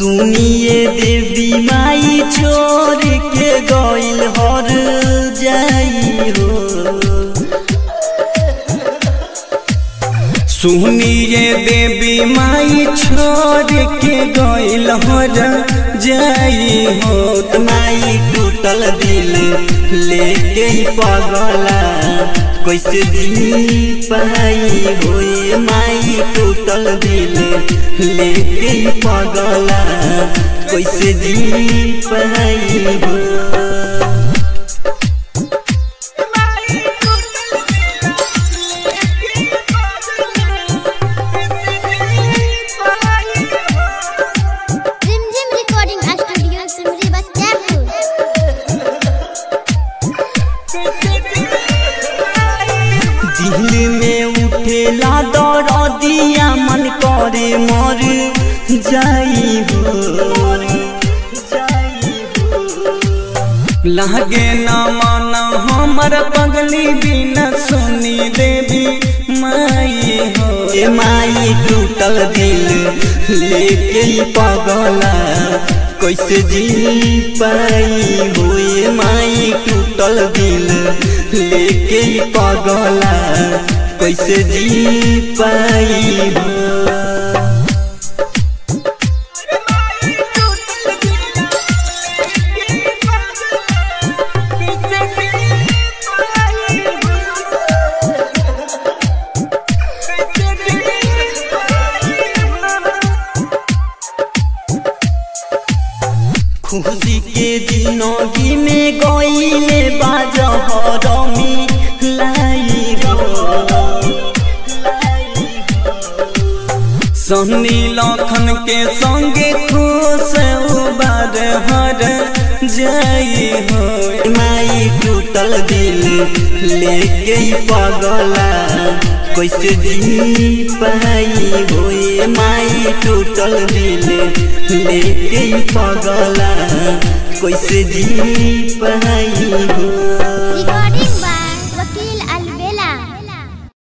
सुनिए देवी माई छोड़ के गइल हर जाई हो। सुनिए देवी माई छोड़ के गइल हर जाई हो। माई टूटल दिल लेके पगला कैसे जी पाई हो। माई टूटल दिल लेके पगला कैसे जी पाई हो। दिल में उठेला दरदिया मन करे मर जाई हो। लागे न मन हमर पगली बिना सुनी देवी माई हो। ए माई टूटल दिल लेके पगला कैसे जी पाई हो। माई टूटल दिल लेके पगला कैसे जी पाई हो। खुशी के जिंदगी में गईले बाजहरमी लाई हो। सन्नी लखन के संगे खुश उबार हर जाई हो। माई टूटल दिल लेके पगला कैसे जी पाई हो। माई टूटल दिल लेके पगला कैसे जी पाई हो।